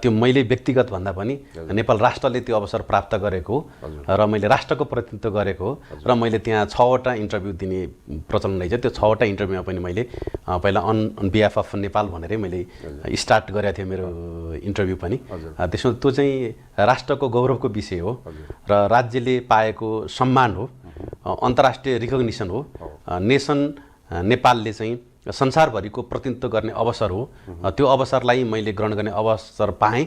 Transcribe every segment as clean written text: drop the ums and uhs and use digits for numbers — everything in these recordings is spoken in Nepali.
त्यो मैले व्यक्तिगत भन्दा पनि नेपाल राष्ट्रले त्यो अवसर प्राप्त गरेको र मैले राष्ट्रको प्रतिनिधित्व गरेको र मैले त्यहाँ 6वटा इन्टरभ्यू दिने प्रचलन रहेछ। त्यो 6वटा इन्टरभ्यूमा पनि मैले पहिला अन बिहाफ अफ नेपाल भनेरै मैले स्टार्ट गरेको थिएँ मेरो इन्टरभ्यू पनि। त्यसमा त्यो चाहिँ राष्ट्रको गौरवको विषय हो र राज्यले पाएको सम्मान हो, अन्तर्राष्ट्रिय रिकग्निसन हो, नेसन नेपालले चाहिँ संसारभरिको प्रतिनिधित्व गर्ने अवसर हो। त्यो अवसरलाई मैले ग्रहण गर्ने अवसर पाएँ।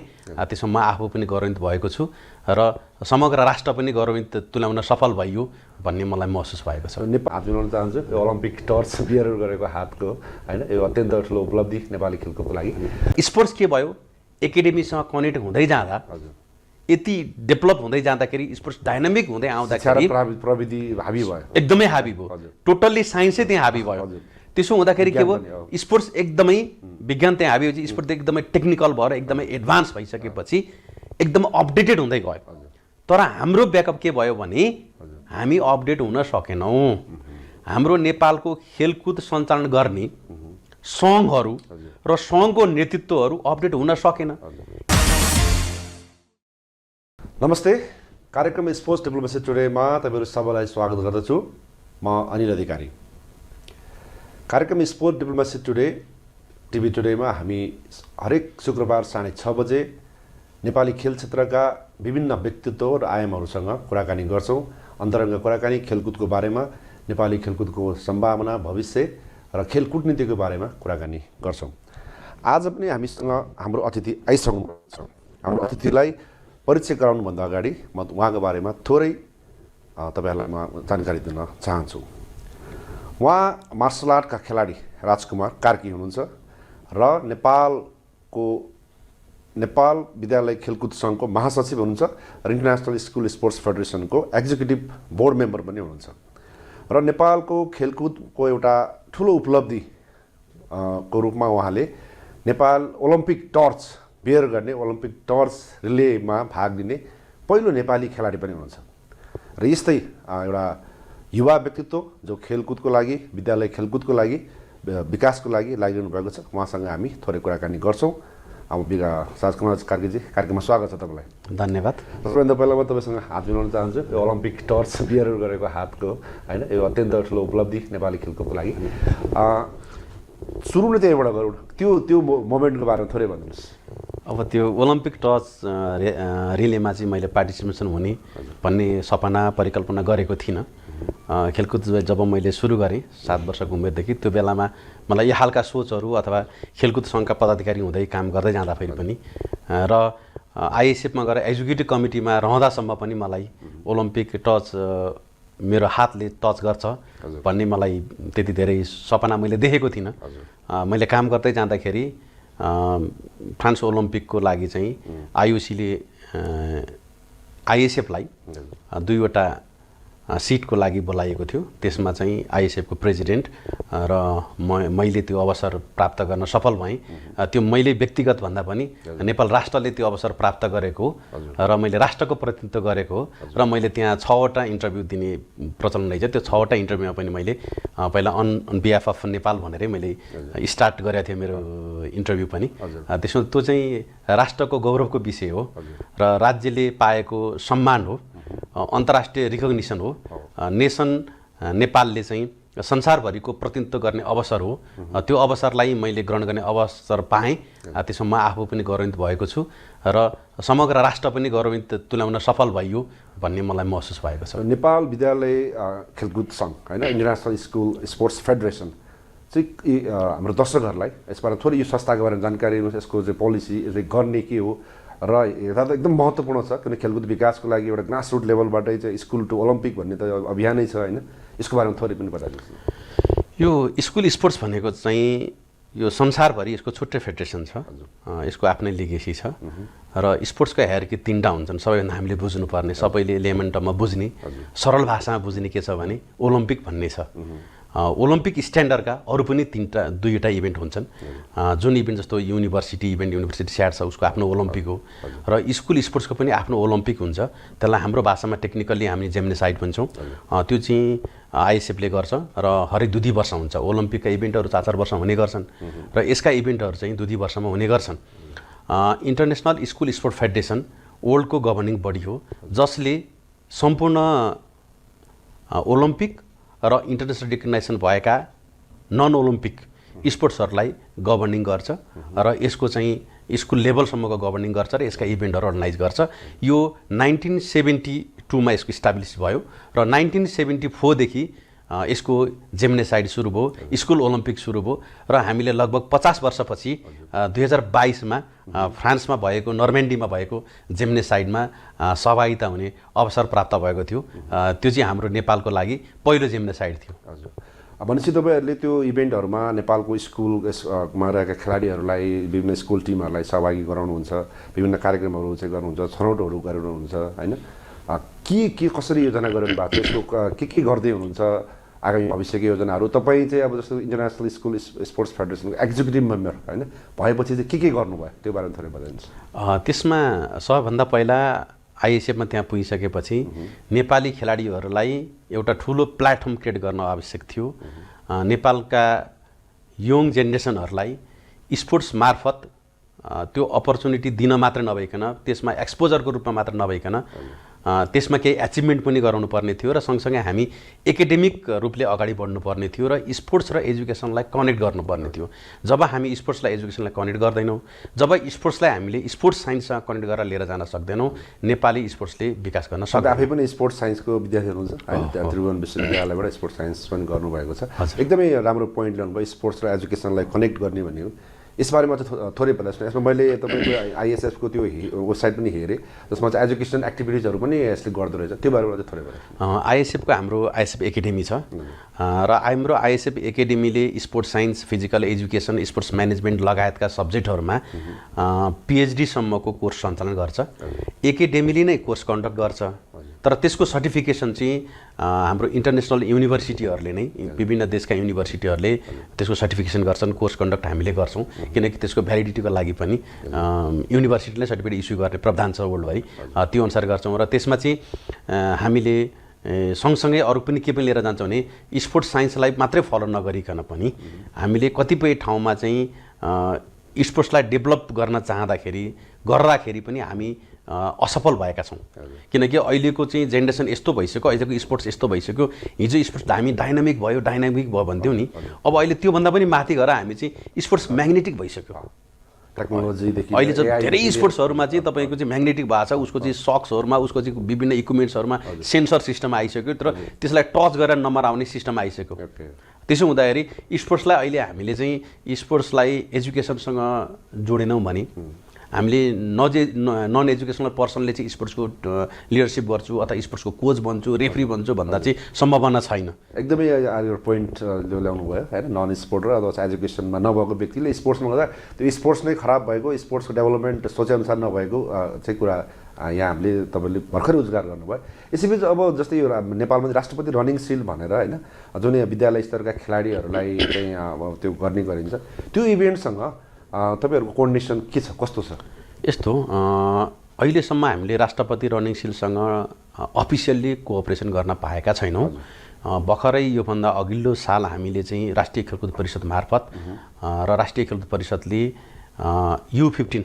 त्यसमा म आफू पनि गौरवित भएको छु र समग्र राष्ट्र पनि गौरवित तुल्याउन सफल भइयो भन्ने मलाई महसुस भएको छ। नेपाल हात मिलाउन चाहन्छु यो ओलम्पिक टर्च बियर गरेको हातको हैन, यो अत्यन्त ठुलो उपलब्धि नेपाली खेलकुदको लागि। स्पोर्ट्स के भयो, एकाडेमीसँग कनेक्ट हुँदै जाँदा यति डेभलप हुँदै जाँदाखेरि स्पोर्ट्स डाइनामिक हुँदै आउँदाखेरि प्रविधि हाबी भयो, एकदमै हाबी भयो, टोटल्ली साइन्सै त्यहाँ हाबी भयो। त्यसो हुँदाखेरि के भयो, स्पोर्ट्स एकदमै विज्ञान त्यहाँ हाबी भएपछि स्पोर्ट्स एकदमै टेक्निकल भएर एकदमै एडभान्स भइसकेपछि एकदमै अपडेटेड हुँदै गयो। तर हाम्रो ब्याकअप के भयो भने हामी अपडेट हुन सकेनौँ। हाम्रो नेपालको खेलकुद सञ्चालन गर्ने सङ्घहरू र सङ्घको नेतृत्वहरू अपडेट हुन सकेन। नमस्ते, कार्यक्रम स्पोर्ट्स डिप्लोमेसी टुडेमा तपाईँहरू सबैलाई स्वागत गर्दछु। म अनिल अधिकारी। कार्यक्रम स्पोर्ट्स डिप्लोमेसी टुडे टिभी टुडेमा हामी हरेक शुक्रबार 6:30 बजे नेपाली खेल क्षेत्रका विभिन्न व्यक्तित्व र आयामहरूसँग कुराकानी गर्छौँ। अन्तरङ्ग कुराकानी खेलकुदको बारेमा, नेपाली खेलकुदको सम्भावना, भविष्य र खेल कूटनीतिको बारेमा कुराकानी गर्छौँ। आज पनि हामीसँग हाम्रो अतिथि आइसक्नु छ। हाम्रो अतिथिलाई परिचय गराउनुभन्दा अगाडि म उहाँको बारेमा थोरै तपाईँहरूलाई म जानकारी दिन चाहन्छु। उहाँ मार्सल आर्टका खेलाडी राजकुमार कार्की हुनुहुन्छ र नेपाल विद्यालय खेलकुद सङ्घको महासचिव हुनुहुन्छ र इन्टरनेसनल स्कुल स्पोर्ट्स फेडरेसनको एक्जिक्युटिभ बोर्ड मेम्बर पनि हुनुहुन्छ र नेपालको खेलकुदको एउटा ठुलो उपलब्धि को रूपमा उहाँले नेपाल ओलम्पिक टर्च बियर गर्ने, ओलम्पिक टर्च रिलेमा भाग लिने पहिलो नेपाली खेलाडी पनि हुनुहुन्छ र यस्तै एउटा युवा व्यक्तित्व जो खेलकुदको लागि, विद्यालय खेलकुदको लागि, विकासको लागि लागिरहनु भएको छ। उहाँसँग हामी थोरै कुराकानी गर्छौँ। अब राजकुमार कार्कीजी, कार्यक्रममा स्वागत छ तपाईँलाई। धन्यवाद। सबैभन्दा पहिला म तपाईँसँग हात मिलाउन चाहन्छु यो ओलम्पिक टर्च बियर गरेको हातको हैन, यो अत्यन्त ठुलो उपलब्धि नेपाली खेलकुदको लागि। सुरु नै त्यहीबाट गरौँ, त्यो मोमेन्टको बारेमा थोरै भनिदिनुहोस्। अब त्यो ओलम्पिक टर्च रिलेमा चाहिँ मैले पार्टिसिपेसन हुने भन्ने सपना परिकल्पना गरेको थिइनँ। खेलकुद जब मैले सुरु गरेँ 7 वर्षको उमेरदेखि, त्यो बेलामा मलाई यो हालका सोचहरू अथवा खेलकुद सङ्घका पदाधिकारी हुँदै काम गर्दै जाँदाखेरि पनि र आइएसएफमा गएर एक्जिक्युटिभ कमिटीमा रहँदासम्म पनि मलाई ओलम्पिक टच मेरो हातले टच गर्छ भन्ने मलाई त्यति धेरै सपना मैले देखेको थिइनँ। मैले काम गर्दै जाँदाखेरि फ्रान्स ओलम्पिकको लागि चाहिँ आइओसीले आइएसएफलाई 2वटा सिटको लागि बोलाएको थियो। त्यसमा चाहिँ आइएसएफको प्रेसिडेन्ट र मैले त्यो अवसर प्राप्त गर्न सफल भएँ। त्यो मैले व्यक्तिगत भन्दा पनि नेपाल राष्ट्रले त्यो अवसर प्राप्त गरेको र मैले राष्ट्रको प्रतिनिधित्व गरेको र मैले त्यहाँ 6वटा इन्टरभ्यू दिने प्रचलन रहेछ। त्यो 6वटा इन्टरभ्यूमा पनि मैले पहिला अन बिहाफ अफ नेपाल भनेरै मैले स्टार्ट गरेको थिएँ मेरो इन्टरभ्यू पनि। त्यसमा त्यो चाहिँ राष्ट्रको गौरवको विषय हो र राज्यले पाएको सम्मान हो, अन्तर्राष्ट्रिय रिकग्निसन हो, नेसन नेपालले चाहिँ संसारभरिको प्रतिनिधित्व गर्ने अवसर हो। त्यो अवसरलाई मैले ग्रहण गर्ने अवसर पाएँ। त्यसमा म आफू पनि गौरवित भएको छु र समग्र राष्ट्र पनि गौरवित तुल्याउन सफल भइयो भन्ने मलाई महसुस भएको छ। नेपाल विद्यालय खेलकुद सङ्घ हैन, इन्टरनेसनल स्कुल स्पोर्ट्स फेडरेसन चाहिँ हाम्रो दर्शकहरूलाई यसबाट थोरै यो संस्थाको बारेमा जानकारी दिनुहोस्। यसको चाहिँ पोलिसी, यसले गर्ने के हो र यता त एकदम महत्त्वपूर्ण छ किन खेलकुद विकासको लागि एउटा ग्रासरुट लेभलबाटै चाहिँ स्कुल टु ओलम्पिक भन्ने त अभियानै छ हैन, यसको बारेमा थोरै पनि बताइदिनुहोस्। यो स्कुल स्पोर्ट्स भनेको चाहिँ यो संसारभरि यसको छुट्टै फेडरेसन छ, यसको आफ्नै लिगेसी छ र स्पोर्ट्सको हायरार्की 3टा हुन्छन्। सबैभन्दा हामीले बुझ्नुपर्ने, सबैले लेमन टर्ममा बुझ्ने, सरल भाषामा बुझ्ने के छ भने ओलम्पिक भन्ने छ। ओलम्पिक स्ट्यान्डर्डका अरू पनि 2टा इभेन्ट हुन्छन्। जुन इभेन्ट जस्तो युनिभर्सिटी इभेन्ट, युनिभर्सिटी स्याड छ, उसको आफ्नो ओलम्पिक हो र स्कुल स्पोर्ट्सको पनि आफ्नो ओलम्पिक हुन्छ। त्यसलाई हाम्रो भाषामा टेक्निकल्ली हामी जिम्नासाइड भन्छौँ। त्यो चाहिँ आइएसएफले गर्छ र हरेक 2 वर्ष हुन्छ। ओलम्पिकका इभेन्टहरू 4-4 वर्ष हुने गर्छन् र यसका इभेन्टहरू चाहिँ 2 वर्षमा हुने गर्छन्। इन्टरनेसनल स्कुल स्पोर्ट फेडरेसन वर्ल्डको गभर्निङ बडी हो, जसले सम्पूर्ण ओलम्पिक र इन्टरनेसनल रिकग्नाइजेसन भएका नन ओलम्पिक स्पोर्ट्सहरूलाई गभर्निङ गर्छ र यसको चाहिँ स्कुल लेभलसम्मको गभर्निङ गर्छ र यसका इभेन्टहरू अर्गनाइज गर्छ। यो 1972मा यसको इस्टाब्लिस भयो र 1974 देखि यसको जिम्नेसाइड सुरु भयो, स्कुल ओलम्पिक सुरु भयो र हामीले लगभग 50 वर्षपछि 2022मा फ्रान्समा भएको नर्मेन्डीमा भएको जिम्नेसाइडमा सहभागिता हुने अवसर प्राप्त भएको थियो। त्यो चाहिँ हाम्रो नेपालको लागि पहिलो जिम्नेसाइड थियो। हजुर, भनेपछि तपाईँहरूले त्यो इभेन्टहरूमा नेपालको स्कुलमा रहेका खेलाडीहरूलाई, विभिन्न स्कुल टिमहरूलाई सहभागी गराउनुहुन्छ, विभिन्न कार्यक्रमहरू चाहिँ गर्नुहुन्छ, छनौटहरू गराउनुहुन्छ होइन? के कसरी योजना गरिरहनु भएको छ, यसको के गर्दै हुनुहुन्छ, आगामी भविष्यको योजनाहरू? तपाईँ चाहिँ अब जस्तो इन्टरनेसनल स्कुल स्पोर्ट्स फेडरेसनको एक्जिक्युटिभ मेम्बर होइन भएपछि चाहिँ के गर्नुभयो त्यो बारेमा थोरै बताइदिनुहोस्। त्यसमा सबभन्दा पहिला आइएसएफमा त्यहाँ पुगिसकेपछि नेपाली खेलाडीहरूलाई एउटा ठुलो प्लेटफर्म क्रिएट गर्न आवश्यक थियो। नेपालका यङ जेनेरेसनहरूलाई स्पोर्ट्स मार्फत त्यो अपर्च्युनिटी दिन मात्र नभइकन, त्यसमा एक्सपोजरको रूपमा मात्र नभइकन त्यसमा केही एचिभमेन्ट पनि गराउनु पर्ने थियो र सँगसँगै हामी एकाडेमिक रूपले अगाडि बढ्नुपर्ने थियो र स्पोर्ट्स र एजुकेसनलाई कनेक्ट गर्नुपर्ने थियो। जब हामी स्पोर्ट्सलाई एजुकेसनलाई कनेक्ट गर्दैनौँ, जब स्पोर्ट्सलाई हामीले स्पोर्ट्स साइन्ससँग कनेक्ट गरेर लिएर जान सक्दैनौँ, नेपाली स्पोर्ट्सले विकास गर्न सक्दैन। आफै पनि स्पोर्ट्स साइन्सको विद्यार्थी हुनुहुन्छ होइन, त्रिभुवन विश्वविद्यालयबाट स्पोर्ट्स साइन्स पनि गर्नुभएको छ। एकदमै राम्रो पोइन्ट ल्याउनुभयो, स्पोर्ट्स र एजुकेसनलाई कनेक्ट गर्ने भनेको। यसबारेमा चाहिँ थोरै बताइदिनुहोस्। यसमा मैले तपाईँको आइएसएफको त्यो वेबसाइट पनि हेरेँ, जसमा चाहिँ एजुकेसन एक्टिभिटिजहरू पनि यसले गर्दो रहेछ, त्यो बारेमा चाहिँ थोरै बताइदिनुहोस्। आइएसएफको हाम्रो आइएसएफ एकाडेमी छ र हाम्रो आइएसएफ एकाडेमीले sports science, physical education, sports management लगायतका सब्जेक्टहरूमा पिएचडीसम्मको कोर्स सञ्चालन गर्छ। एकाडेमीले नै कोर्स कन्डक्ट गर्छ, तर त्यसको सर्टिफिकेसन चाहिँ हाम्रो इन्टरनेसनल युनिभर्सिटीहरूले नै, विभिन्न देशका युनिभर्सिटीहरूले त्यसको सर्टिफिकेसन गर्छन्। कोर्स कन्डक्ट हामीले गर्छौँ, किनकि त्यसको भ्यालिडिटीको लागि पनि युनिभर्सिटीले सर्टिफिकेट इस्यु गर्ने प्रावधान छ वर्ल्डभरि, त्यो अनुसार गर्छौँ। र त्यसमा चाहिँ हामीले सँगसँगै अरू पनि के पनि लिएर जान्छौँ भने स्पोर्ट्स साइन्सलाई मात्रै फलो नगरिकन पनि हामीले कतिपय ठाउँमा चाहिँ स्पोर्ट्सलाई डेभलप गर्न गर्दाखेरि पनि हामी असफल भएका छौँ। किनकि अहिलेको चाहिँ जेनेरेसन यस्तो भइसक्यो, अहिलेको स्पोर्ट्स यस्तो भइसक्यो। हिजो स्पोर्ट्स हामी डाइनामिक भयो भन्थ्यौँ नि, अब अहिले त्योभन्दा पनि माथि गएर हामी चाहिँ स्पोर्ट्स म्याग्नेटिक भइसक्यो। टेक्नोलोजीदेखि अहिले चाहिँ धेरै स्पोर्ट्सहरूमा चाहिँ तपाईँको चाहिँ म्याग्नेटिक भएको छ, उसको चाहिँ सक्सहरूमा, उसको चाहिँ विभिन्न इक्विपमेन्ट्सहरूमा सेन्सर सिस्टम आइसक्यो र त्यसलाई टच गरेर नम्बर आउने सिस्टम आइसक्यो। त्यसो हुँदाखेरि स्पोर्ट्सलाई अहिले हामीले चाहिँ स्पोर्ट्सलाई एजुकेसनसँग जोडेनौँ भने हामीले नन एजुकेसनल पर्सनले चाहिँ स्पोर्ट्सको लिडरसिप गर्छु अथवा स्पोर्ट्सको कोच बन्छु, रेफ्री बन्छु भन्दा चाहिँ सम्भावना छैन। एकदमै यो पोइन्ट ल्याउनु भयो होइन। नन स्पोर्ट र अथवा एजुकेसनमा नभएको व्यक्तिले स्पोर्ट्समा गर्दा त्यो स्पोर्ट्स नै खराब भएको, स्पोर्ट्सको डेभलपमेन्ट सोचेअनुसार नभएको चाहिँ कुरा यहाँ हामीले तपाईँले भर्खरै उद्घार गर्नुभयो। यसैबिच अब जस्तै यो नेपालमा राष्ट्रपति रनिङ सिल्ड भनेर होइन, जुन विद्यालय स्तरका खेलाडीहरूलाई चाहिँ अब त्यो गर्ने गरिन्छ, त्यो इभेन्टसँग तपाईँहरूको कोअर्डिनेसन के छ, कस्तो छ? यस्तो अहिलेसम्म हामीले राष्ट्रपति रनिङ सिल्डसँग अफिसियल्ली कोअपरेसन गर्न पाएका छैनौँ। भर्खरै योभन्दा अघिल्लो साल हामीले चाहिँ राष्ट्रिय खेलकुद परिषद मार्फत र राष्ट्रिय खेलकुद परिषदले U15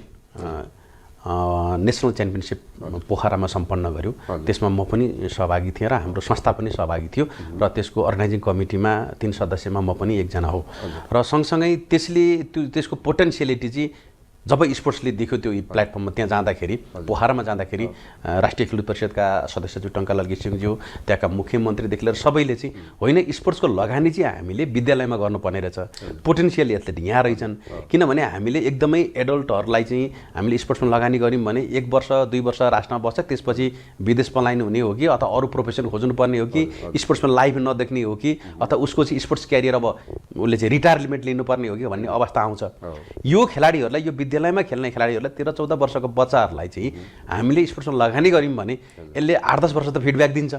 नेसनल च्याम्पियनसिप पोखरामा सम्पन्न गर्यो। त्यसमा म पनि सहभागी थिएँ र हाम्रो संस्था पनि सहभागी थियो र त्यसको अर्गनाइजिङ कमिटीमा 3 सदस्यमा म पनि एकजना हो। र सँगसँगै त्यसको पोटेन्सियलिटी चाहिँ जब स्पोर्ट्सले देख्यो त्यो प्लेटफर्ममा त्यहाँ जाँदाखेरि, पोखरामा जाँदाखेरि राष्ट्रिय खेलकुद परिषदका सदस्य टङ्का लर्की सिंहज्यू, त्यहाँका मुख्यमन्त्रीदेखि लिएर सबैले चाहिँ होइन स्पोर्ट्सको लगानी चाहिँ हामीले विद्यालयमा गर्नुपर्ने रहेछ, पोटेन्सियल एथलेट यहाँ रहेछन्। किनभने हामीले एकदमै एडल्टहरूलाई चाहिँ हामीले स्पोर्ट्समा लगानी गऱ्यौँ भने 1 वर्ष 2 वर्ष राष्ट्रमा बस्छ, त्यसपछि विदेश पलायन हुने हो कि अथवा अरू प्रोफेसन खोज्नुपर्ने हो कि स्पोर्ट्समा लाइफ नदेख्ने हो कि अथवा उसको चाहिँ स्पोर्ट्स क्यारियर अब उसले चाहिँ रिटायरमेन्ट लिनुपर्ने हो कि भन्ने अवस्था आउँछ। यो खेलाडीहरूलाई, यो विद्यालयमा खेल्ने खेलाडीहरूलाई 13-14 वर्षको बच्चाहरूलाई चाहिँ हामीले स्पोर्ट्समा लगानी गऱ्यौँ भने यसले 8-10 वर्ष त फिडब्याक दिन्छ,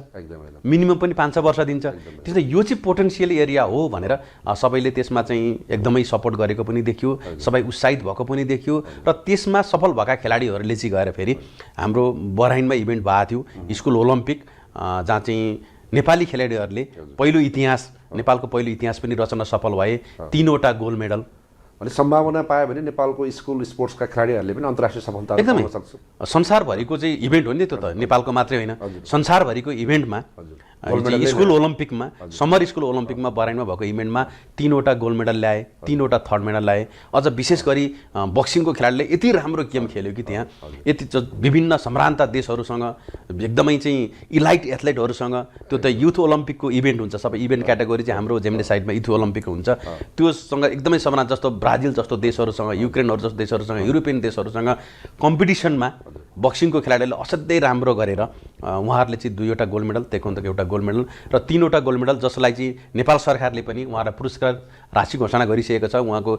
मिनिमम पनि 5-6 वर्ष दिन्छ। त्यसैले यो चाहिँ पोटेन्सियल एरिया हो भनेर सबैले त्यसमा चाहिँ एकदमै सपोर्ट गरेको पनि देखियो, सबै उत्साहित भएको पनि देखियो। र त्यसमा सफल भएका खेलाडीहरूले चाहिँ गएर फेरि हाम्रो बराइनमा इभेन्ट भएको थियो स्कुल ओलम्पिक, जहाँ चाहिँ नेपाली खेलाडीहरूले नेपालको पहिलो इतिहास पनि रचना सफल भए। 3वटा गोल्ड मेडल अनि सम्भावना पायो भने नेपालको स्कुल स्पोर्ट्सका खेलाडीहरूले पनि अन्तर्राष्ट्रिय सफलता एकदमै पाउन सक्छ। संसारभरिको चाहिँ इभेन्ट हो नि त्यो त, नेपालको मात्रै होइन, संसारभरिको इभेन्टमा स्कुल ओलम्पिकमा, समर स्कुल ओलम्पिकमा बराइनमा भएको इभेन्टमा 3वटा गोल्ड मेडल ल्याए, 3वटा थर्ड मेडल ल्याए। अझ विशेष गरी बक्सिङको खेलाडीले यति राम्रो गेम खेल्यो कि त्यहाँ यति विभिन्न सम्भ्रान्त देशहरूसँग एकदमै चाहिँ इलाइट एथलेटहरूसँग, त्यो त युथ ओलम्पिकको इभेन्ट हुन्छ, सबै इभेन्ट क्याटेगोरी चाहिँ हाम्रो जेमिनी साइडमा युथ ओलम्पिक हुन्छ, त्योसँग एकदमै सम्भ्रान्त जस्तो ब्राजिल जस्तो देशहरूसँग, युक्रेनहरू जस्तो देशहरूसँग, युरोपियन देशहरूसँग कम्पिटिसनमा बक्सिङको खेलाडीले असाध्यै राम्रो गरेर उहाँहरूले चाहिँ 2वटा गोल्ड मेडल, ताइक्वान्डोको एउटा गोल्ड मेडल र 3वटा गोल्ड मेडल, जसलाई चाहिँ नेपाल सरकारले पनि उहाँलाई पुरस्कार राशि घोषणा गरिसकेको छ। उहाँको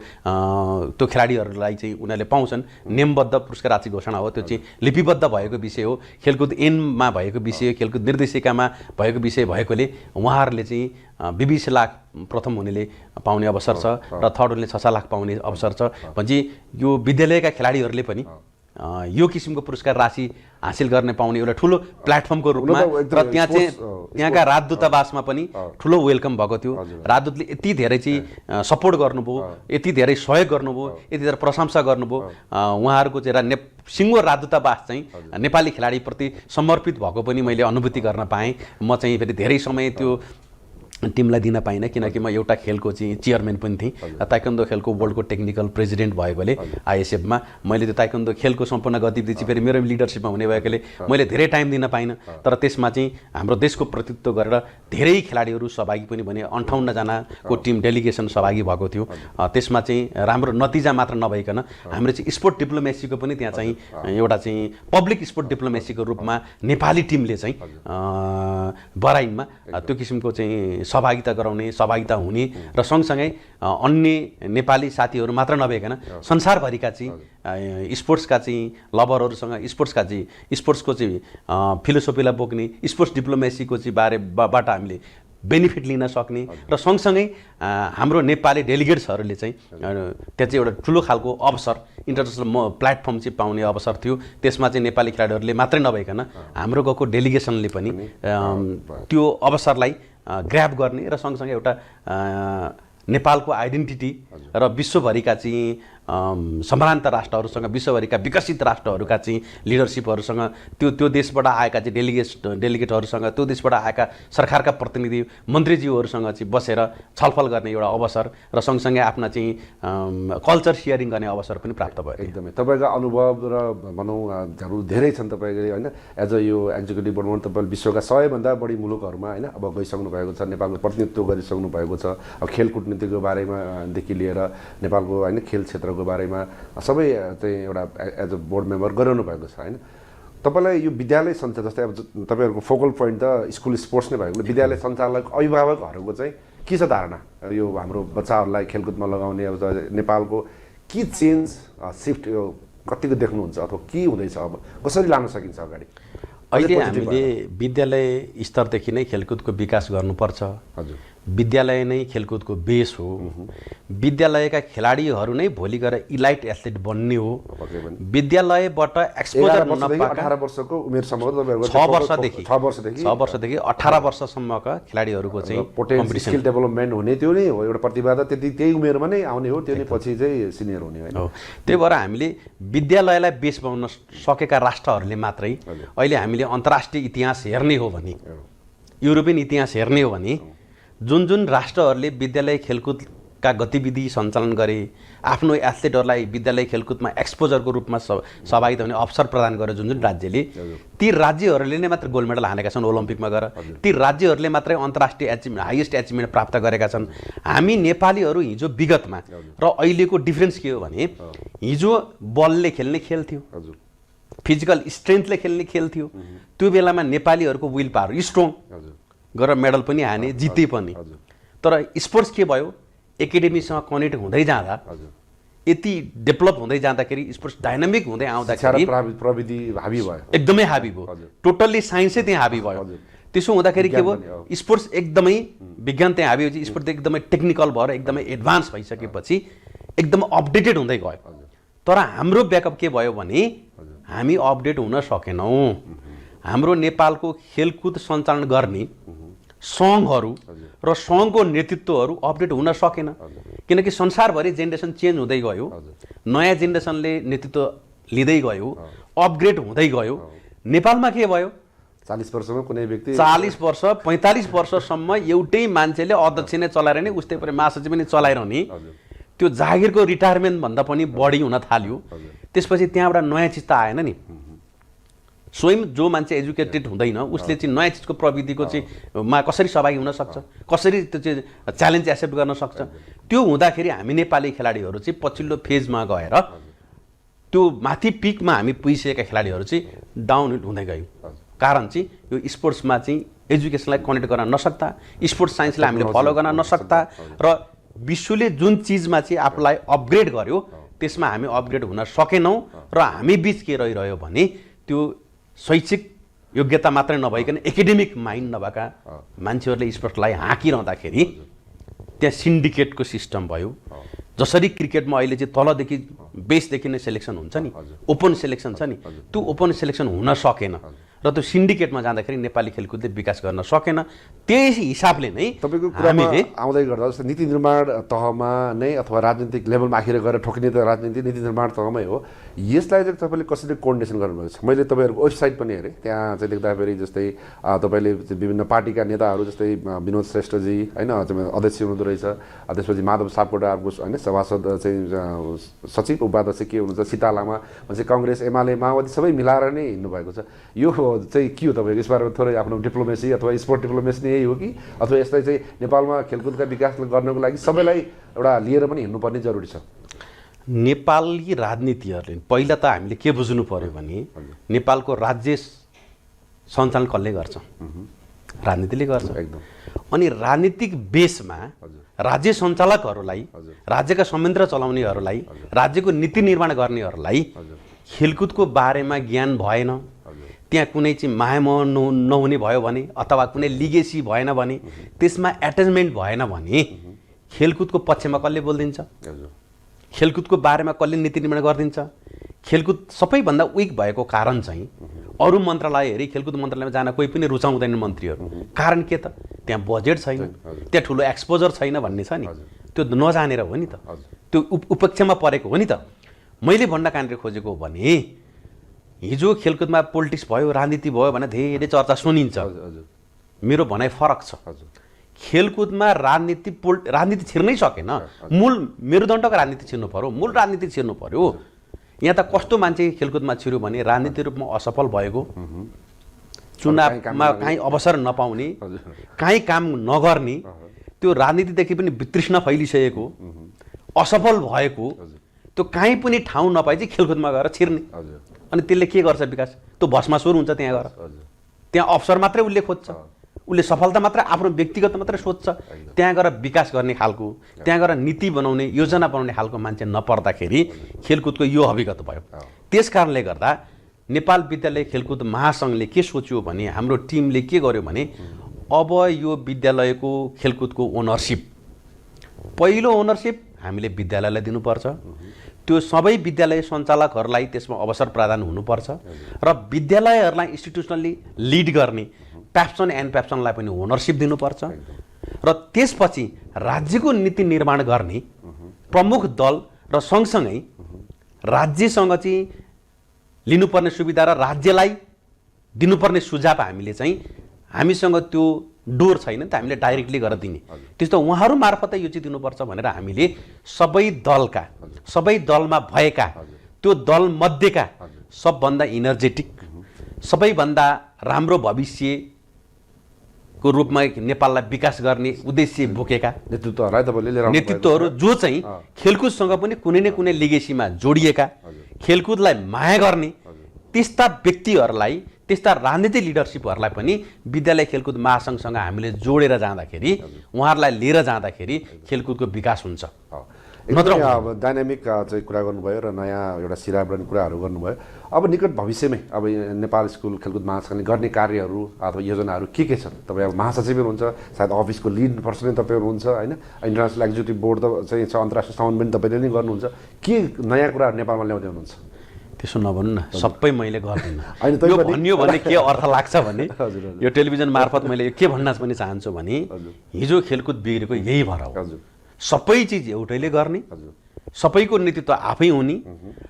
त्यो खेलाडीहरूलाई चाहिँ उनीहरूले पाउँछन्, नेमबद्ध पुरस्कार राशि घोषणा हो, त्यो चाहिँ लिपिबद्ध भएको विषय हो, खेलकुद ऐनमा भएको विषय, खेलकुद निर्देशिकामा भएको विषय भएकोले उहाँहरूले चाहिँ 20 लाख प्रथम हुनेले पाउने अवसर छ र थर्ड हुनेले 6 लाख पाउने अवसर छ। भनेपछि यो विद्यालयका खेलाडीहरूले पनि यो किसिमको पुरस्कार राशि हासिल गर्ने पाउने एउटा ठुलो प्लेटफर्मको रूपमा र त्यहाँ चाहिँ त्यहाँका राजदूतावासमा पनि ठुलो वेलकम भएको थियो। राजदूतले यति धेरै चाहिँ सपोर्ट गर्नुभयो, यति धेरै सहयोग गर्नुभयो, यति धेरै प्रशंसा गर्नुभयो। उहाँहरूको चाहिँ सिङ्गो राजदूतावास चाहिँ नेपाली खेलाडीप्रति समर्पित भएको पनि मैले अनुभूति गर्न पाएँ। म चाहिँ फेरि धेरै समय त्यो टिमलाई दिन पाइनँ, किनकि म एउटा खेलको चाहिँ चेयरम्यान पनि थिएँ, ताइक्वान्डो खेलको वर्ल्डको टेक्निकल प्रेसिडेन्ट भएकोले आइएसएफमा मैले त्यो ताइक्वान्डो खेलको सम्पूर्ण गतिविधि चाहिँ फेरि मेरो लिडरसिपमा हुने भएकोले मैले धेरै टाइम दिन पाइनँ। तर त्यसमा चाहिँ हाम्रो देशको प्रतिनिधित्व गरेर धेरै खेलाडीहरू सहभागी पनि भने 58 जनाको टिम डेलिगेसन सहभागी भएको थियो। त्यसमा चाहिँ राम्रो नतिजा मात्र नभइकन हाम्रो चाहिँ स्पोर्ट डिप्लोमेसीको पनि त्यहाँ चाहिँ एउटा चाहिँ पब्लिक स्पोर्ट डिप्लोमेसीको रूपमा नेपाली टिमले चाहिँ बराइनमा त्यो किसिमको चाहिँ सहभागिता गराउने, सहभागिता हुने र सँगसँगै अन्य नेपाली साथीहरू मात्र नभएकन संसारभरिका चाहिँ स्पोर्ट्सका चाहिँ लभरहरूसँग स्पोर्ट्सको चाहिँ फिलोसोफीलाई बोक्ने, स्पोर्ट्स डिप्लोमेसीको चाहिँ बारेबाट हामीले बेनिफिट लिन सक्ने र सँगसँगै हाम्रो नेपाली डेलिगेट्सहरूले चाहिँ त्यहाँ चाहिँ एउटा ठुलो खालको अवसर, इन्टरनेसनल प्लेटफर्म चाहिँ पाउने अवसर थियो। त्यसमा चाहिँ नेपाली खेलाडीहरूले मात्रै नभइकन हाम्रो गएको डेलिगेसनले पनि त्यो अवसरलाई ग्र्याब गर्ने र सँगसँगै एउटा नेपालको आइडेन्टिटी र विश्वभरिका चाहिँ सम्भ्रान्त राष्ट्रहरूसँग, विश्वभरिका विकसित राष्ट्रहरूका चाहिँ लिडरसिपहरूसँग, त्यो देशबाट आएका चाहिँ डेलिगेटहरूसँग, त्यो देशबाट आएका सरकारका प्रतिनिधि मन्त्रीज्यूहरूसँग चाहिँ बसेर छलफल गर्ने एउटा अवसर र सँगसँगै आफ्ना चाहिँ कल्चर सेयरिङ गर्ने अवसर पनि प्राप्त भयो। एकदमै तपाईँका अनुभव र भनौँ धेरै छन् तपाईँले होइन, एज अ यो एक्जिक्युटिभ बोर्डमा तपाईँले विश्वका 100भन्दा बढी मुलुकहरूमा होइन अब गइसक्नु भएको छ, नेपालको प्रतिनिधित्व गरिसक्नु भएको छ। अब खेल कूटनीतिको बारेमादेखि लिएर नेपालको होइन खेल क्षेत्रको बारेमा सबै चाहिँ एउटा एज अ बोर्ड मेम्बर गराउनु भएको छ होइन। तपाईँलाई यो विद्यालय सञ्चालन, जस्तै अब तपाईँहरूको फोकल पोइन्ट त स्कुल स्पोर्ट्स नै भएको, विद्यालय सञ्चालक अभिभावकहरूको चाहिँ के छ धारणा यो हाम्रो बच्चाहरूलाई खेलकुदमा लगाउने? अब नेपालको के चेन्ज सिफ्ट यो कतिको देख्नुहुन्छ अथवा के हुँदैछ, अब कसरी लान सकिन्छ अगाडि? अहिले हामीले विद्यालय स्तरदेखि नै खेलकुदको विकास गर्नुपर्छ। हजुर, विद्यालय नै खेलकुदको बेस हो। विद्यालयका खेलाडीहरू नै भोलि गएर इलाइट एथलेट बन्ने हो। विद्यालयबाट एक्सपोजर हुन पाएका 18 वर्षको उमेरसम्म 6 वर्षदेखि 18 वर्षसम्मका खेलाडीहरूको चाहिँ पोटेन्सियल स्किल डेभलपमेन्ट हुने त्यो नै हो। एउटा प्रतिभा त त्यही उमेरमा नै आउने हो, त्यो नै पछि चाहिँ सिनियर हुने होइन। त्यही भएर हामीले विद्यालयलाई बेस बनाउन सकेका राष्ट्रहरूले मात्रै अहिले हामीले अन्तर्राष्ट्रिय इतिहास हेर्ने हो भने, युरोपियन इतिहास हेर्ने हो भने जुन जुन राष्ट्रहरूले विद्यालय खेलकुदका गतिविधि सञ्चालन गरे, आफ्नो एथलेटहरूलाई विद्यालय खेलकुदमा एक्सपोजरको रूपमा सहभागिता हुने अवसर प्रदान गरे जुन जुन राज्यले, ती राज्यहरूले नै मात्र गोल्ड मेडल हानेका छन् ओलम्पिकमा गएर। ती राज्यहरूले मात्रै अन्तर्राष्ट्रिय हाइएस्ट एचिभमेन्ट प्राप्त गरेका छन्। हामी नेपालीहरू हिजो विगतमा र अहिलेको डिफ्रेन्स के हो भने, हिजो बलले खेल्ने खेल थियो, फिजिकल स्ट्रेन्थले खेल्ने खेल थियो। त्यो बेलामा नेपालीहरूको विल पावर स्ट्रङ गरेर मेडल पनि हाने, जिते पनि। तर स्पोर्ट्स के भयो, एकाडेमीसँग कनेक्ट हुँदै जाँदा, यति डेभलप हुँदै जाँदाखेरि, स्पोर्ट्स डाइनामिक हुँदै आउँदाखेरि प्रविधि हाबी भयो, एकदमै हाबी भयो। टोटल्ली साइन्सै त्यहाँ हाबी भयो। त्यसो हुँदाखेरि के भयो, स्पोर्ट्स एकदमै विज्ञान त्यहाँ हाबी भएपछि स्पोर्ट्स एकदमै टेक्निकल भएर एकदमै एडभान्स भइसकेपछि एकदमै अपडेटेड हुँदै गयो। तर हाम्रो ब्याकअप के भयो भने, हामी अपडेट हुन सकेनौँ। हाम्रो नेपालको खेलकुद सञ्चालन गर्ने सङ्घहरू र सङ्घको नेतृत्वहरू अपडेट हुन सकेन। किनकि संसारभरि जेनेरेसन चेन्ज हुँदै गयो, नयाँ जेनेरेसनले नेतृत्व लिँदै गयो, अपग्रेड हुँदै गयो। नेपालमा के भयो? 40 वर्षमा कुनै व्यक्ति 40 वर्ष 45 वर्षसम्म एउटै मान्छेले अध्यक्ष नै चलाइरहने, उस्तै परि महासचिव पनि चलाइरहने। त्यो जागिरको रिटायरमेन्ट भन्दा पनि बढी हुन थाल्यो। त्यसपछि त्यहाँबाट नयाँ चिज त आएन नि। स्वयं जो मान्छे एजुकेटेड हुँदैन उसले चाहिँ नयाँ चिजको प्रविधिको चाहिँ मा कसरी सहभागी हुन सक्छ, कसरी त्यो चाहिँ च्यालेन्ज एक्सेप्ट गर्न सक्छ? त्यो हुँदाखेरि हामी नेपाली खेलाडीहरू चाहिँ पछिल्लो फेजमा गएर त्यो माथि पिकमा हामी पुगिसकेका खेलाडीहरू चाहिँ डाउन हुँदै गयौँ। कारण चाहिँ यो स्पोर्ट्समा चाहिँ एजुकेसनलाई कनेक्ट गर्न नसक्दा, स्पोर्ट्स साइन्सलाई हामीले फलो गर्न नसक्दा र विश्वले जुन चिजमा चाहिँ आफूलाई अपग्रेड गर्यो त्यसमा हामी अपग्रेड हुन सकेनौँ। र हामी बिच के रहिरह्यो भने त्यो शैक्षिक योग्यता मात्रै नभइकन एकाडेमिक माइन्ड नभएका मान्छेहरूले स्पोर्ट्सलाई हाँकिरहँदाखेरि त्यहाँ सिन्डिकेटको सिस्टम भयो। जसरी क्रिकेटमा अहिले चाहिँ तलदेखि बेसदेखि नै सेलेक्सन हुन्छ नि, ओपन सेलेक्सन छ नि, त्यो ओपन सेलेक्सन हुन सकेन र त्यो सिन्डिकेटमा जाँदाखेरि नेपाली खेलकुदले विकास गर्न सकेन। त्यही हिसाबले नै तपाईँको कुरामा आउँदै गर्दा जस्तै नीति निर्माण तहमा नै अथवा राजनीतिक लेभलमा आखिर गएर ठोकिने त राजनीति नीति निर्माण तहमै हो। यसलाई चाहिँ तपाईँले कसरी कोअर्डिनेसन गर्नुभएको छ? मैले तपाईँहरूको वेबसाइट पनि हेरेँ, त्यहाँ चाहिँ देख्दाखेरि जस्तै तपाईँले विभिन्न पार्टीका नेताहरू जस्तै विनोद श्रेष्ठजी होइन अध्यक्ष हुनुहुँदो रहेछ, त्यसपछि माधव सापकोटाको होइन सभासद चाहिँ सचिव उपाध्यक्ष के हुनुहुन्छ, सीता लामा भनेपछि कङ्ग्रेस एमाले माओवादी सबै मिलाएर नै हिँड्नुभएको छ। यो चाहिँ के हो तपाईँको यसबारेमा थोरै आफ्नो डिप्लोमेसी अथवा स्पोर्ट डिप्लोमेसी यही हो कि अथवा यसलाई चाहिँ नेपालमा खेलकुदका विकास गर्नको लागि सबैलाई एउटा लिएर पनि हिँड्नुपर्ने जरुरी छ? नेपाली राजनीतिहरूले पहिला त हामीले के बुझ्नु पर्यो भने नेपालको राज्य सञ्चालन कसले गर्छ? राजनीतिले गर्छ। एकदम। अनि राजनीतिक बेसमा राज्य सञ्चालकहरूलाई, राज्यका संयन्त्र चलाउनेहरूलाई, राज्यको नीति निर्माण गर्नेहरूलाई खेलकुदको बारेमा ज्ञान भएन, त्यहाँ कुनै चाहिँ मायामोह नहुने भयो भने अथवा कुनै लिगेसी भएन भने, त्यसमा एट्याचमेन्ट भएन भने खेलकुदको पक्षमा कसले बोलिदिन्छ? खेलकुदको बारेमा कसले नीति निर्माण गरिदिन्छ? खेलकुद सबैभन्दा विक भएको कारण चाहिँ अरू मन्त्रालय हेरी खेलकुद मन्त्रालयमा जान कोही पनि रुचाउँदैन मन्त्रीहरू। कारण के त? त्यहाँ बजेट छैन, त्यहाँ ठुलो एक्सपोजर छैन भन्ने छ नि। त्यो नजानेर हो नि त, त्यो उपेक्षामा परेको हो नि त। मैले भन्न कहाँनिर खोजेको भने हिजो खेलकुदमा पोलिटिक्स भयो, राजनीति भयो भने धेरै चर्चा सुनिन्छ। मेरो भनाइ फरक छ। खेलकुदमा राजनीति छिर्नै सकेन। मूल मेरुदण्डको राजनीति छिर्नु पर्यो, मूल राजनीति छिर्नु पर्यो। यहाँ त कस्तो मान्छे खेलकुदमा छिर्यो भने राजनीति रूपमा असफल भएको, चुनावमा काहीँ अवसर नपाउने, काहीँ काम नगर्ने, त्यो राजनीतिदेखि पनि वितृष्णा फैलिसकेको, असफल भएको, त्यो काहीँ पनि ठाउँ नपाए चाहिँ खेलकुदमा गएर छिर्ने। अनि त्यसले के गर्छ? विकास त्यो भस्मासुर हुन्छ। त्यहाँ गएर त्यहाँ अवसर मात्रै उसले खोज्छ, उसले सफलता मात्रै आफ्नो व्यक्तिगत मात्रै सोध्छ। त्यहाँ गएर विकास गर्ने खालको, त्यहाँ गएर नीति बनाउने, योजना बनाउने खालको मान्छे नपर्दाखेरि खेलकुदको यो हकीकत भयो। त्यस कारणले गर्दा नेपाल विद्यालय खेलकुद महासङ्घले के सोच्यो भने, हाम्रो टिमले के गर्यो भने, अब यो विद्यालयको खेलकुदको ओनरसिप, पहिलो ओनरसिप हामीले विद्यालयलाई दिनुपर्छ। त्यो सबै विद्यालय सञ्चालकहरूलाई त्यसमा अवसर प्रदान हुनुपर्छ र विद्यालयहरूलाई इन्स्टिट्युसनली लिड गर्ने प्याप्सन एन्ड प्याप्सनलाई पनि ओनरसिप दिनुपर्छ। र त्यसपछि राज्यको नीति निर्माण गर्ने प्रमुख दल र सँगसँगै राज्यसँग चाहिँ लिनुपर्ने सुविधा र राज्यलाई दिनुपर्ने सुझाव हामीले चाहिँ हामीसँग त्यो डोर छैन त हामीले डाइरेक्टली गरेर दिने, त्यस्तो उहाँहरू मार्फतै यो चाहिँ दिनुपर्छ भनेर हामीले सबै दलमा भएका त्यो दल मध्येका सबभन्दा इनर्जेटिक, सबैभन्दा राम्रो भविष्यको रूपमा नेपाललाई विकास गर्ने उद्देश्य बोकेका नेतृत्वहरू जो चाहिँ खेलकुदसँग पनि कुनै न कुनै लिगेसीमा जोडिएका, खेलकुदलाई माया गर्ने त्यस्ता व्यक्तिहरूलाई, त्यस्ता राजनीतिक लिडरसिपहरूलाई पनि विद्यालय खेलकुद महासङ्घसँग हामीले जोडेर जाँदाखेरि, उहाँहरूलाई लिएर जाँदाखेरि खेलकुदको विकास हुन्छ। नत्र अब डाइनामिक चाहिँ कुरा गर्नुभयो र नयाँ एउटा सिराबरण कुराहरू गर्नुभयो। अब निकट भविष्यमै अब नेपाल स्कुल खेलकुद महासङ्घले गर्ने कार्यहरू अथवा योजनाहरू के छन्? तपाईँ अब महासचिव हुनुहुन्छ, सायद अफिसको लिड पर्सन तपाईँ हुनुहुन्छ होइन, इन्टरनेसनल एक्जिक्युटिभ बोर्ड त चाहिँ छ, अन्तर्राष्ट्रिय सम्मान पनि तपाईँले नै गर्नुहुन्छ। के नयाँ कुराहरू नेपालमा ल्याउँदै हुनुहुन्छ? त्यसो नभन्नु न, सबै मैले गर्दिनँ। यो भन्यो भने के अर्थ लाग्छ भने, यो टेलिभिजन मार्फत मैले के भन्न पनि चाहन्छु भने, हिजो खेलकुद बिग्रेको यही भएर हो। सबै चिज एउटैले गर्ने, हजुर सबैको नेतृत्व आफै हुने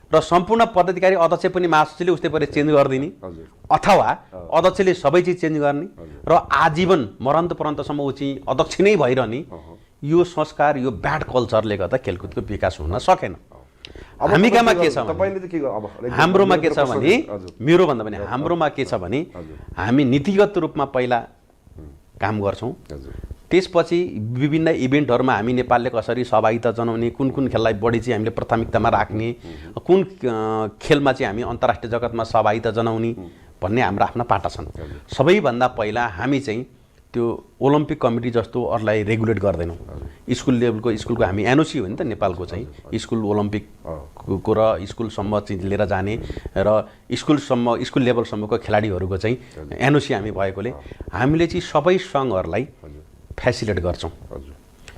र सम्पूर्ण पदाधिकारी अध्यक्ष पनि महासचिवले उस्तै पाराले चेन्ज गरिदिने, हजुर अथवा अध्यक्षले सबै चिज चेन्ज गर्ने र आजीवन मरणन्तपर्यन्तसम्म ऊ चाहिँ अध्यक्ष नै भइरहने, यो संस्कार, यो ब्याड कल्चरले गर्दा खेलकुदको विकास हुन सकेन। हामीकामा के छ तपाईले चाहिँ के अब हाम्रोमा के छ भने, मेरो भन्दा पनि हाम्रोमा के छ भने, हामी नीतिगत रूपमा पहिला काम गर्छौँ, हजुर त्यसपछि विभिन्न इभेन्टहरूमा हामी नेपालले कसरी सहभागिता जनाउने, कुन कुन खेललाई बढी चाहिँ हामीले प्राथमिकतामा राख्ने, कुन खेलमा चाहिँ हामी अन्तर्राष्ट्रिय जगतमा सहभागिता जनाउने भन्ने हाम्रा आफ्ना पाटा छन्। सबैभन्दा पहिला हामी चाहिँ त्यो ओलम्पिक कमिटी जस्तो अरूलाई रेगुलेट गर्दैनौँ। स्कुल लेभलको स्कुलको हामी एनओसी हो नि त नेपालको चाहिँ, स्कुल ओलम्पिकको र स्कुलसम्म चाहिँ लिएर जाने र स्कुल लेभलसम्मको खेलाडीहरूको चाहिँ एनओसी हामी भएकोले हामीले चाहिँ सबै सङ्घहरूलाई फेसिलिट गर्छौँ,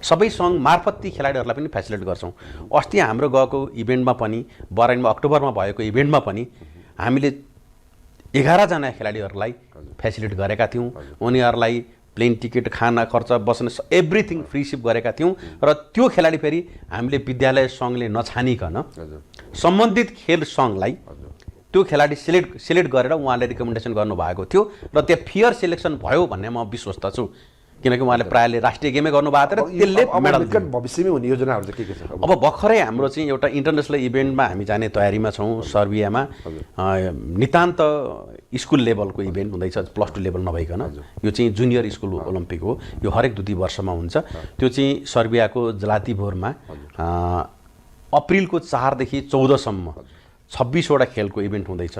सबै सङ्घ मार्फत ती खेलाडीहरूलाई पनि फेसिलिट गर्छौँ। अस्ति हाम्रो गएको इभेन्टमा पनि, बराइनमा अक्टोबरमा भएको इभेन्टमा पनि हामीले 11 जना खेलाडीहरूलाई फेसिलिट गरेका थियौँ। उनीहरूलाई प्लेन टिकट, खाना खर्च, बस्न एभ्रिथिङ फ्री सिप गरेका थियौँ र त्यो खेलाडी फेरि हामीले विद्यालय सङ्घले नछानिकन सम्बन्धित खेल सङ्घलाई त्यो खेलाडी सिलेक्ट गरेर उहाँले रिकमेन्डेसन गर्नुभएको थियो र त्यो फेयर सिलेक्सन भयो भन्ने म विश्वस्त छु, किनकि उहाँले प्रायःले राष्ट्रिय गेमै गर्नुभएको थियो र त्यसले मेडल निकट भविष्यमै हुने योजनाहरू चाहिँ के छ? अब भर्खरै हाम्रो चाहिँ एउटा इन्टरनेसनल इभेन्टमा हामी जाने तयारीमा छौँ, सर्बियामा। नितान्त स्कुल लेभलको इभेन्ट हुँदैछ, +2 लेभल नभइकन। यो चाहिँ जुनियर स्कुल ओलम्पिक हो, यो हरेक 2 वर्षमा हुन्छ। त्यो चाहिँ सर्बियाको जलातिबोरमा अप्रिलको 4 देखि 14 सम्म 26वटा खेलको इभेन्ट हुँदैछ।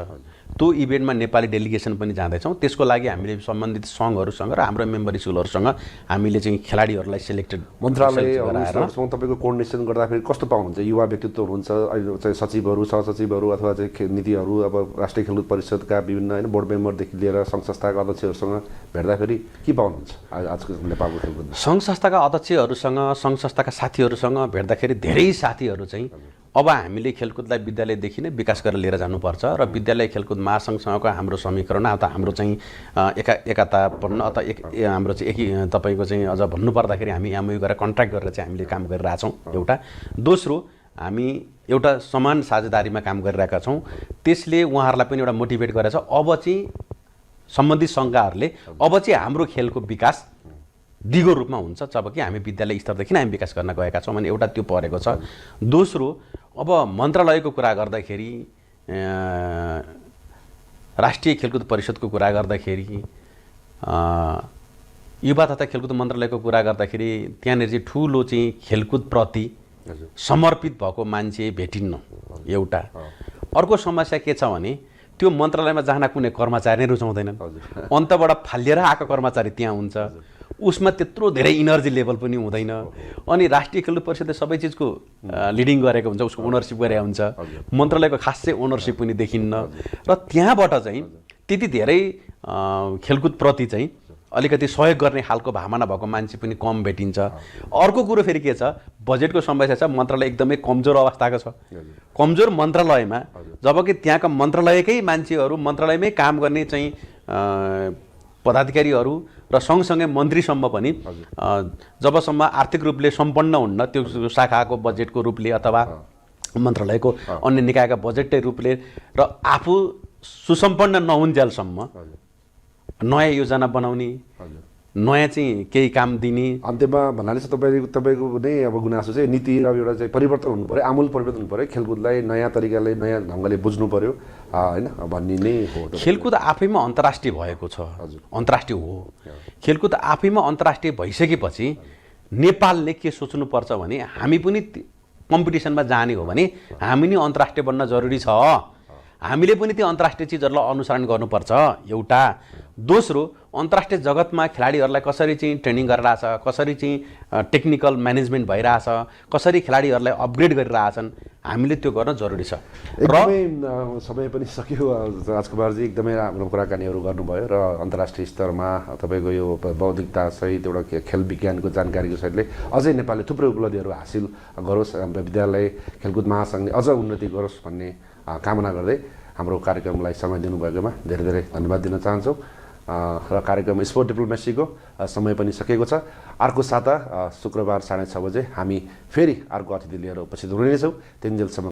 त्यो इभेन्टमा नेपाली डेलिगेसन पनि जाँदैछौँ। त्यसको लागि हामीले सम्बन्धित सङ्घहरूसँग र हाम्रो मेम्बर स्कुलहरूसँग हामीले चाहिँ खेलाडीहरूलाई सिलेक्टेड मन्त्रालयसँग तपाईँको कोअर्डिनेसन गर्दाखेरि कस्तो पाउनुहुन्छ? युवा व्यक्तित्व हुनुहुन्छ, अहिले चाहिँ सचिवहरू, सहसचिवहरू अथवा चाहिँ नीतिहरू, अब राष्ट्रिय खेलकुद परिषदका विभिन्न होइन बोर्ड मेम्बरदेखि लिएर सङ्घ संस्थाका अध्यक्षहरूसँग भेट्दाखेरि के पाउनुहुन्छ आजको नेपालको खेलकुद? सङ्घ संस्थाका अध्यक्षहरूसँग, सङ्घ संस्थाका साथीहरूसँग भेट्दाखेरि धेरै साथीहरू चाहिँ अब हामीले खेलकुदलाई विद्यालयदेखि नै विकास गरेर लिएर जानुपर्छ र विद्यालय खेलकुद महासङ्घसँगको हाम्रो समीकरण अथवा हाम्रो चाहिँ एकतापन्न अथवा हाम्रो चाहिँ तपाईँको चाहिँ अझ भन्नुपर्दाखेरि हामी एमओयू गरेर कन्ट्र्याक्ट गरेर चाहिँ हामीले काम गरिरहेछौँ एउटा। दोस्रो, हामी एउटा समान साझेदारीमा काम गरिरहेका छौँ, त्यसले उहाँहरूलाई पनि एउटा मोटिभेट गरेछ। अब चाहिँ सम्बन्धित सङ्घहरूले अब चाहिँ हाम्रो खेलको विकास दिगो रूपमा हुन्छ, जबकि हामी विद्यालय स्तरदेखि नै हामी विकास गर्न गएका छौँ भने एउटा त्यो परेको छ। दोस्रो, अब मन्त्रालयको कुरा गर्दाखेरि, राष्ट्रिय खेलकुद परिषदको कुरा गर्दाखेरि, युवा तथा खेलकुद मन्त्रालयको कुरा गर्दाखेरि त्यहाँनिर चाहिँ ठुलो चाहिँ खेलकुदप्रति समर्पित भएको मान्छे भेटिन्न एउटा। अर्को समस्या के छ भने त्यो मन्त्रालयमा जान कुनै कर्मचारी नै रुचाउँदैनन्, अन्तबाट फालिएर आएको कर्मचारी त्यहाँ हुन्छ, उसमा त्यत्रो धेरै इनर्जी लेभल पनि हुँदैन। अनि राष्ट्रिय खेलकुद परिषदले सबै चिजको लिडिङ गरेको हुन्छ, उसको ओनरसिप गरेको हुन्छ, मन्त्रालयको खास चाहिँ ओनरसिप पनि देखिन्न र त्यहाँबाट चाहिँ त्यति धेरै खेलकुदप्रति चाहिँ अलिकति सहयोग गर्ने खालको भावना भएको मान्छे पनि कम भेटिन्छ। अर्को कुरो फेरि के छ, बजेटको समस्या छ, मन्त्रालय एकदमै कमजोर अवस्थाको छ। कमजोर मन्त्रालयमा जबकि त्यहाँका मन्त्रालयकै मान्छेहरू, मन्त्रालयमै काम गर्ने चाहिँ पदाधिकारीहरू र सँगसँगै मन्त्रीसम्म पनि जबसम्म आर्थिक रूपले सम्पन्न हुन्न, त्यो शाखाको बजेटको रूपले अथवा मन्त्रालयको अन्य निकायका बजेटकै रूपले र आफू सुसम्पन्न नहुन्जेलसम्म नयाँ योजना बनाउने, नयाँ चाहिँ केही काम दिने। अन्त्यमा भन्नाले चाहिँ तपाईँको नै अब गुनासो चाहिँ नीति र एउटा चाहिँ परिवर्तन हुनु पऱ्यो, आमूल परिवर्तन हुनु पऱ्यो, खेलकुदलाई नयाँ तरिकाले नयाँ ढङ्गले बुझ्नु पऱ्यो होइन भन्ने नै हो। खेलकुद आफैमा अन्तर्राष्ट्रिय भएको छ, अन्तर्राष्ट्रिय हो। खेलकुद आफैमा अन्तर्राष्ट्रिय भइसकेपछि नेपालले के सोच्नुपर्छ भने हामी पनि कम्पिटिसनमा जाने हो भने हामी नि अन्तर्राष्ट्रिय बन्न जरुरी छ, हामीले पनि त्यो अन्तर्राष्ट्रिय चिजहरूलाई अनुसरण गर्नुपर्छ एउटा। दोस्रो, अन्तर्राष्ट्रिय जगतमा खेलाडीहरूलाई कसरी चाहिँ ट्रेनिङ गरिरहेछ, कसरी चाहिँ टेक्निकल म्यानेजमेन्ट भइरहेछ, कसरी खेलाडीहरूलाई अपग्रेड गरिरहेछन्, हामीले त्यो गर्न जरुरी छ। एकदमै समय पनि सक्यो, आजको बार चाहिँ एकदमै राम्रो कुराकानीहरू गर्नुभयो र अन्तर्राष्ट्रिय स्तरमा तपाईँको यो बौद्धिकता सहित एउटा खेल विज्ञानको जानकारीको सहितले अझै नेपालले थुप्रै उपलब्धिहरू हासिल गरोस्, विद्यालय खेलकुद महासङ्घले अझ उन्नति गरोस् भन्ने कामना गर्दै हाम्रो कार्यक्रमलाई समय दिनुभएकोमा धेरै धेरै धन्यवाद दिन चाहन्छौँ। र कार्यक्रम स्पोर्ट डिप्लोमेसीको समय पनि सकिएको छ। अर्को साता शुक्रबार 6:30 बजे हामी फेरि अर्को अतिथि लिएर उपस्थित हुनेछौँ। त्यतिन्जेलसम्म